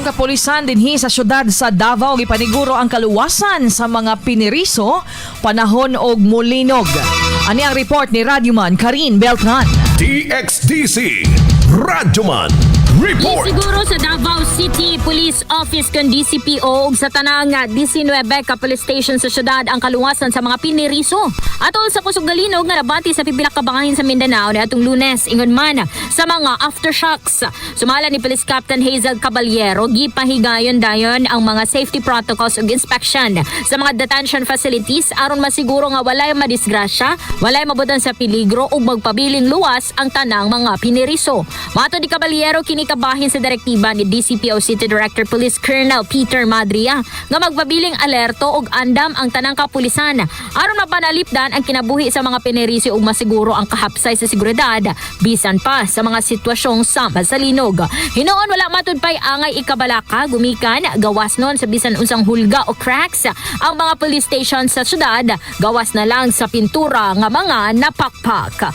Atong kapulisan dinhi sa syudad sa Davao gipaniguro ang kaluwasan sa mga piniriso panahon og mulinog. Ani ang report ni Radyoman Karin Beltran. DXDC Radyoman Report. Gisiguro sa Davao City Police Office kon DCPO ug sa tanang 19 ka police station sa syudad ang kaluwasan sa mga piniriso. Atol sa kusog nga linog nga nabati sa pipila ka bangahin sa Mindanao niadtong Lunes, ingon man sa mga aftershocks. Sumala ni Police Captain Hazel Caballero, gipahigayon dayon ang mga safety protocols ug inspection sa mga detention facilities aron masiguro nga walay madisgrasya, walay mabutan sa peligro ug magpabiling luwas ang tanang mga piniriso. Matod ni Caballero, kini kabahin sa direktiba ni DCPO City Director Police Colonel Peter Madria nga magpabiling alerto ug andam ang tanang kapulisan aron mapanalipdan ang kinabuhi sa mga piniriso ug masiguro ang kahapsay sa seguridad bisan pa sa mga sitwasyong sama sa linog. Hinuon wala matud pay angay ikabalaka gumikan gawas nun sa bisan unsang hulga o cracks ang mga police station sa syudad, gawas na lang sa pintura nga mga napakpak.